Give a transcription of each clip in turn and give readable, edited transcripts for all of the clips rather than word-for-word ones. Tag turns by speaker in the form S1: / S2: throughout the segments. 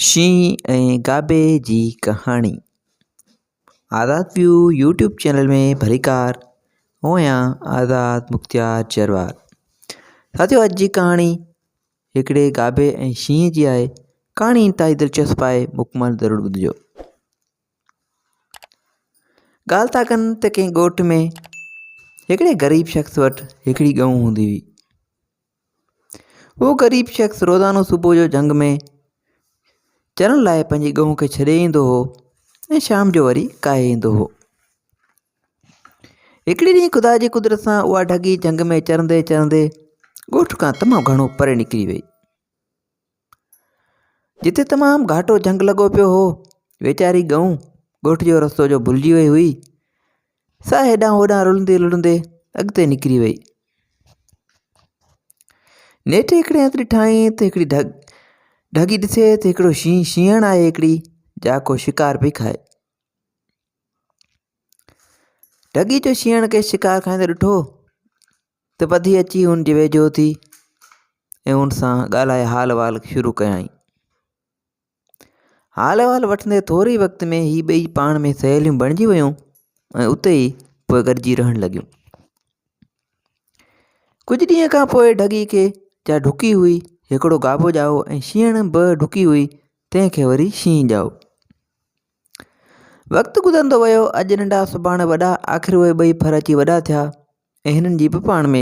S1: شينهن ۽ گابي جي ڪهاڻي آزاد ويو يوٽيوب چينل ۾ ڀليڪار آئون آهيان آزاد مختيار جروار ساٿيو اڄ جي ڪهاڻي هڪڙي گابي ۽ شينهن جي آهي ڪهاڻي انتهائي دلچسپ آهي مڪمل ضرور ٻڌجو ڳالهه ٿا ڪن ته ڪنهن ڳوٺ ۾ هڪڙي غريب شخص وٽ هڪڙي ڳئون هوندي هئي اهو غريب شخص روزانو صبح جو جهنگ ۾ چرڻ لاء پنهنجي ڳئون کي ڇڏي ايندو هو ۽ شام جو وري ڪاهي ايندو هو. هڪڙي ڏينهن خدا جي قدرت سان اها ڍڳي جهنگ ۾ چرندي چرندي ڳوٺ کان تمام گهڻو پري نڪري وئي. جتي تمام گهاٽو جهنگ لڳو پيو هو. ويچاري ڳئون ڳوٺ جو رستو جو ڀلجي وئي هئي، سا هيڏانهن هوڏانهن رلندي رلندي اڳتي نڪري وئي. نيٺ هڪڙي هنڌ ڏٺائين ته هڪڙي ڍڳ ڍڳي ڏسي ته هڪڙو شينهن شينهڻ آهي هڪڙي جا ڪو شڪار پئي کائي. ڍڳي جو شينهڻ کي شڪار کائيندي ڏٺو ته وڌي اچي هن جي ويجهو ٿي ۽ هن سان ڳالهائي حال احوال شروع ڪيائين. حال احوال وٺندي ٿوري ئي وقت ۾ هي ٻئي پاڻ ۾ سهيليون بڻجي ويون ۽ اتي ئي پوء گڏجي رهڻ لڳيون. ڪجهه ڏينهن کان پوء ڍڳي کي جا ڍڪي هئي هڪڙو گابو ڄائو ۽ شينهڻ به ڍڪي هئي تنهن کي وري شينهن ڄائو. وقت گذرندو ويو، اڄ ننڍا سڀاڻي وڏا، آخر اهي ٻئي ڦر اچي وڏا ٿيا ۽ هنن جي به پاڻ ۾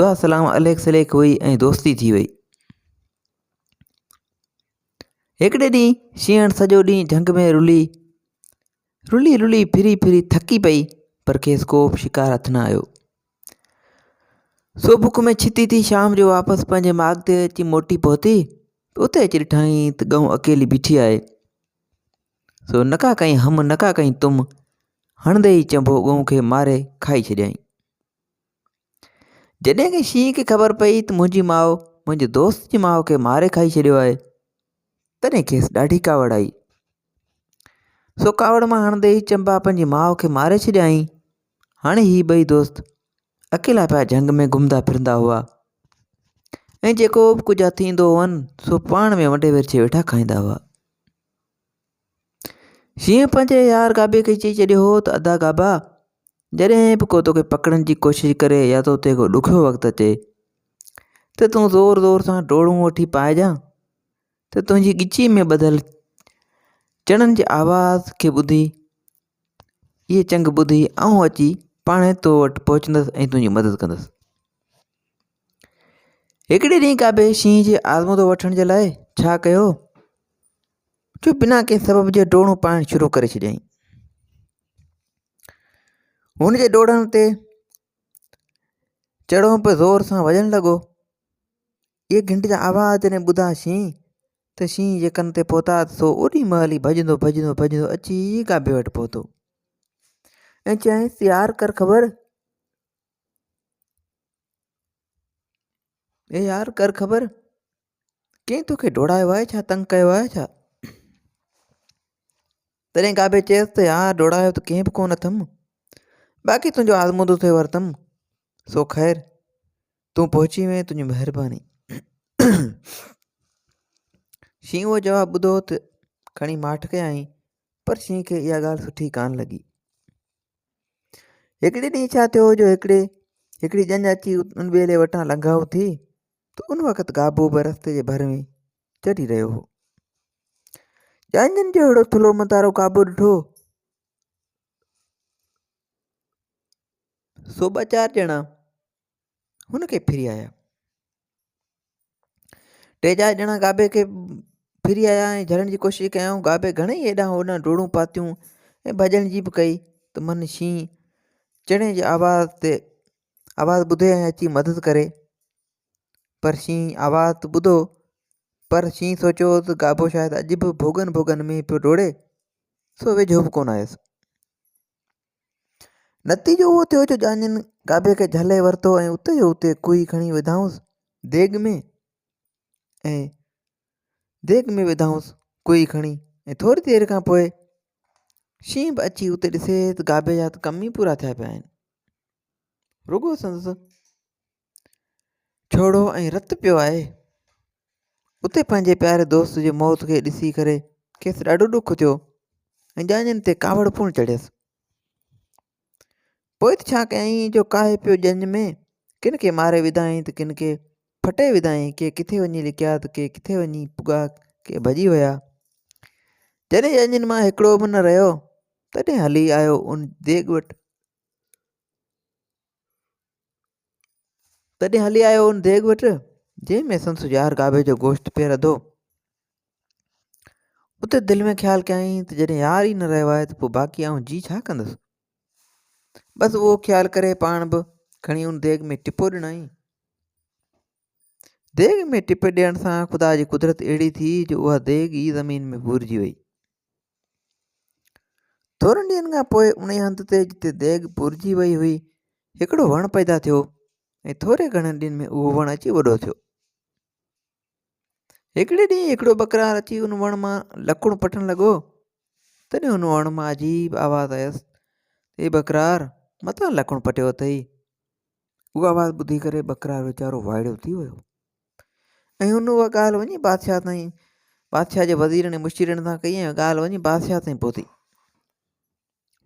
S1: دعا سلام عليڪ سليڪ هئي ۽ دوستي ٿي وئي. هڪڙي ڏينهن شينهڻ سڄو ڏينهن جهنگ ۾ رلي رلي رلي ڦري ڦري ٿڪي پئي پر کيس ڪو به شڪار هٿ نه آيو. سو بک ۾ ڇتي ٿي شام جو واپس پنهنجي ماڳ تي اچي موٽي پهتي اتي اچي ڏٺائين ته ڳئون اڪيلي بيٺي آهي. سو نڪا ڪئين هم نڪا ڪئين تم، هڻندي ئي چنبو ڳئون کي ماري کائي ڇڏيائين. جڏهن ڪنهن شينهن کي خبر پئي ته منهنجي ماء منهنجي دوست جي ماء کي ماري کائي ڇڏيو آهي، تڏهن کيس ڏاڍي ڪاوڙ آئي. سو ڪاوڙ مان هڻندي ئي چنبا پنهنجي ماء کي ماري ڇڏيائين. هاڻي هي ٻئي دوست اڪيلا پيا جهنگ ۾ گهمندا ڦرندا هئا ۽ جيڪو به ڪجهه هٿ ايندو هئن سو پاڻ ۾ ونڊي ورڇي ويٺا کائيندا هئا. شينهن پنهنجي يار گابي کي چئي ڇڏيو هو ته ادا گابا جڏهن به ڪو توکي پڪڙڻ جي ڪوشش ڪري يا تو تي ڪو ڏکيو وقت اچي ته تون زور زور سان ڊوڙون وٺي پائجان ته تنهنجي ڳچي ۾ ٻڌل چڻن جي آواز کي ٻڌي اهي چنگ ٻڌي آئون اچي پاڻهي تو وٽ پهچندس ۽ تنهنجي مدد ڪندس. هڪڙي ڏينهن ڪابي شينهن جي آزمودو وٺڻ جي لاء ڇا ڪيو جو بنا ڪنهن سبب جي ڊوڙون پائڻ شروع ڪري ڇڏيائين. هن جي ڊوڙڻ تي چڙو به زور سان وڄڻ لڳو. اهي گهنڊ جا آواز جڏهن ٻڌا شينهن ته شينهن جي ڪن تي پهتا ته سو اوڏي مهل ئي ڀڄندو ڀڄندو ڀڄندو اچي گابي وٽ پهتو ۽ چيائينس يار ڪر خبر اي يار ڪر خبر ڪنهن توکي ڊوڙايو آهي ڇا تنگ ڪيو آهي ڇا تڏهن گابي چيس ته يار ڊوڙايو ته ڪنهن به ڪونه اٿم باقي تنهنجو آزمودو ٿي ورتم سو خير تون پهچي وئين تنهنجي مهرباني شينهن اهو جواب ٻڌو ته کڻي ماٺ ڪيائين پر شينهن کي اها ڳالهه سٺي ڪانه لڳي هڪڙي ڏينهن ڇا ٿيو جو هڪڙي هڪڙي ڄڃ اچي ان ٻيلي وٽان لنگهائو ٿي ته ان وقت گابو به رستي جي ڀر ۾ چري رهيو هو ڄاڃين جو اهڙو ٿلهو متارو گابو ڏٺو سو ٻه چار ڄڻا هن کي ڦري آيا. ٽي چار ڄڻا گابي کي ڦري آيا ۽ جهلڻ جي ڪوشش ڪيائون. گابي گهڻئي هيڏانهن هوڏانهن ڊوڙون پاتيون ۽ ڀڄڻ جي به ڪئي ته من شينهن چڻي جي آواز تي آواز ٻڌي ۽ اچي مدد ڪري. پر شينهن آواز ته ٻڌو پر شينهن سوچيو ته گابو شايد اڄ به ڀوڳن ڀوڳن ۾ پيو ڊوڙي سو ويجهو به ڪونه آيس. نتيجو اهو ٿيو جو ڄاڃين گابي کي جهلي ورتو ۽ اتي جو اتي ڪوهي کڻي وڌائونس ديڳ ۾ ۽ ديڳ ۾ وڌائونس ڪوهي کڻي ۽ ٿوري دير کان پوء شينهن به اچي اتي ڏسي ته گابي جا ته ڪم ئي پورا ٿيا پيا آهن رڳو سندس ڇوڙو ۽ رت پيو آهي. اتي پنهنجي پياري دوست جي موت کي ڏسي ڪري کيس ڏاڍو ڏک ٿيو ۽ ڄاڃين تي ڪاوڙ پڻ چڙهيس. پوء ته ڇا ڪيائين جو ڪاهي پيو ڄڃ ۾، ڪن کي ماري وڌائين ته ڪن کي ڦٽي وڌائين، ڪي ڪٿي وڃي لڪيا ته ڪي ڪٿي وڃي پڳا، ڪي ڀڄي ويا. جڏهن ڄاڃين مان هڪڙو به نه رهيو، تڏهن هلي آيو ان ديڳ وٽ. تڏهن هلي آيو ان ديڳ وٽ، جنهن ۾ سندس يار گابي جو گوشت پئي رڌو. اتي دل ۾ خيال ڪيائين ته جڏهن يار ئي نه رهيو آهي ته پوء باقي آئون جي ڇا ڪندس. بس اهو خيال ڪري پاڻ به کڻي ان ديڳ ۾ ٽپو ڏنائين. ديڳ ۾ ٽپ ڏيڻ سان خدا جي قدرت اهڙي ٿي جو اها ديڳ ئي زمين ۾ پورجي وئي. ٿورن ڏينهن کان پوء انهيء هنڌ تي جتي ديڳ پورجي وئي هئي، هڪڙو وڻ پيدا ٿيو ۽ ٿوري گهڻن ڏينهن ۾ اهو وڻ اچي وڏو ٿيو. هڪڙي ڏينهن هڪڙو ٻڪرار اچي ان وڻ مان لڪڻ پٽڻ لڳو، تڏهن ان وڻ مان عجيب آواز آيس، اي ٻڪرار، متان لڪڻ پٽيو اٿئي. اهو آواز ٻڌي ڪري ٻڪرار ويچارو وائڙو ٿي ويو ۽ هن اها ڳالهه وڃي بادشاهه تائين بادشاهه جي وزيرن ۽ مشيرن سان ڪئي ۽ ڳالهه وڃي بادشاهه تائين پهتي.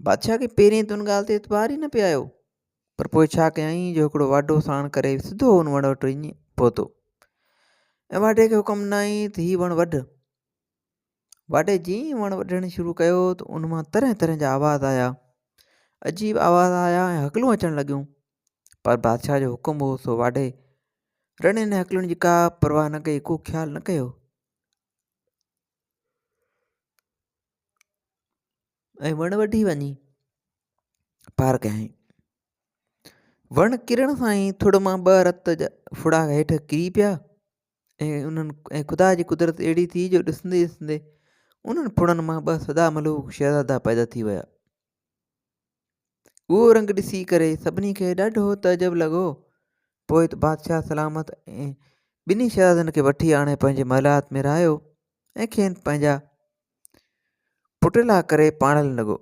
S1: بادشاهه کي پهرين ته ان ڳالهه تي اعتبار ئي نه پئي آيو پر پوء ڇا ڪيائين جو هڪڙو واڍو ساڻ ڪري سڌو ان وڻ وٽ وڃي پهتو ۽ واڍي کي حڪم ڏنائين ته هي وڻ وڍ. واڍي جيئن ئي وڻ وڍڻ شروع ڪيو ته ان مان طرح طرح جا آواز آيا. عجيب آواز آيا ۽ هڪلون اچڻ لڳيون. پر بادشاهه جو حڪم هو سو واڍي رڙين ۽ هڪلن جي ڪا پرواهه نه ڪئي، ڪو خيال نه ڪيو. ۽ وڻ وڍي وڃي پار ڪيائين. وڻ ڪرڻ سان ئي ٿڙ مان ٻه رت جا ڦڙا هيٺ ڪري پيا. ۽ انهن ۽ خدا جي قدرت اهڙي ٿي جو ڏسندي ڏسندي انهن ڦڙن مان ٻه سدا ملوڪ شهزادا پيدا ٿي ويا. اهو رنگ ڏسي ڪري سڀني کي ڏاڍو تعجب لڳو. پوء ته بادشاهه سلامت ۽ ٻنهي شهزادن کي وٺي آڻي پنهنجي محلات ۾ رهايو ۽ کين پنهنجا پٽيلا ڪري پاڙڻ لڳو.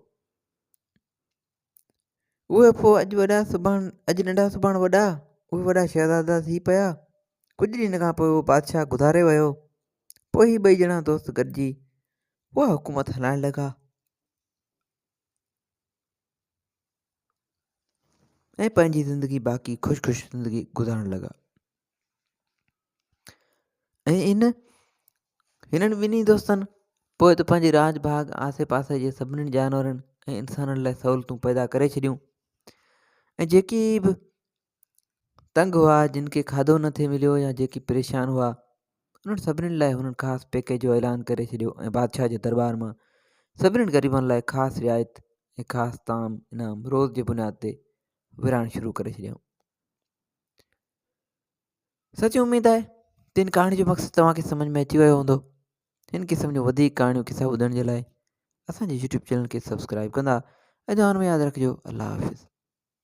S1: اهي پوء اڄ وڏا سڀاڻ اڄ ننڍا سڀاڻ وڏا، اهي وڏا شهزادا ٿي پيا. ڪجهه ڏينهن کان پوء اهو بادشاهه گذاري ويو. پوء هي ٻئي ڄڻا دوست گڏجي اها حڪومت هلائڻ لڳا. ۽ پنهنجي زندگي باقي خوش خوش زندگي گذارڻ لڳا. ۽ ان هنن ٻنهي دوستن پوء ته پنهنجي راڄ ڀاڳ آسي پاسي جي سڀني جانورن ۽ انسانن لاء سهولتون پيدا ڪري ڇڏيون ۽ جيڪي به تنگ هئا جن کي کاڌو نه ٿي مليو يا جيڪي پريشان هئا انهن سڀني لاء هنن خاص پيڪيج جو اعلان ڪري ڇڏيو ۽ بادشاهه جي دربار مان سڀني غريبن لاء خاص رعايت ۽ خاص طعام انعام روز جي بنياد تي ورهائڻ شروع ڪري ڇڏيائون. سچي اميد آهي ته هن ڪهاڻي جو مقصد توهان کي سمجھ ۾ اچي ويو هوندو. هن قسم جون وڌيڪ ڪهاڻيون قصا ٻڌڻ جي لاء اسان جي يوٽيوب چينل کي سبسڪرائب ڪندا ۽ دعائن ۾ ياد رکجو. الله حافظ.